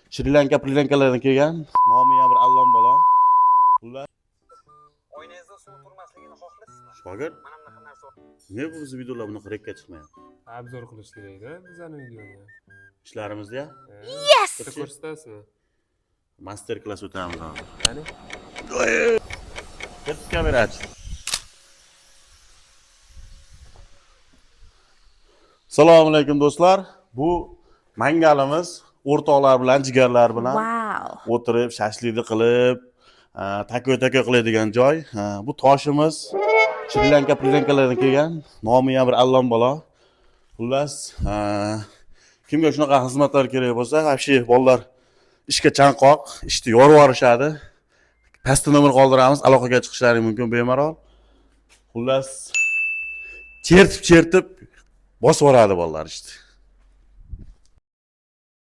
Shri Lanka, Prilankalardan kelgan. Nomi ham bir allon balo. Ular Oynangizda suv turmasligini xohlaysizmi? Shogird, Mana bunaqa narsa nega bu bizni videolar bunaqa rekka chiqmayapti? Обзор qilish kerakda bizani videoni. Ishlarimizni ham Yes. Bitta ko'rsatasizmi? Master klass o'tamiz hozir. Qani? Ket kamera ach. Assalomu alaykum, do'stlar. Bu mangalimiz o'rtoqlar bilan, jigarlar bilan o'tirib shashlikni qilib, tako tako qiladigan joy. Bu toshimiz Shri Lanka, Prilankalardan kelgan. Nomi ham bir allon balo. Xullas, kimga shunaqa xizmatlar kerak bo'lsa, вообще bolalar ishga chanqoq, ishni yorib yuborishadi. Pastda nomer qoldiramiz, aloqaga chiqishlari mumkin bemalol. Xullas, chertib chertib bosib yuboradi bolalar ishni.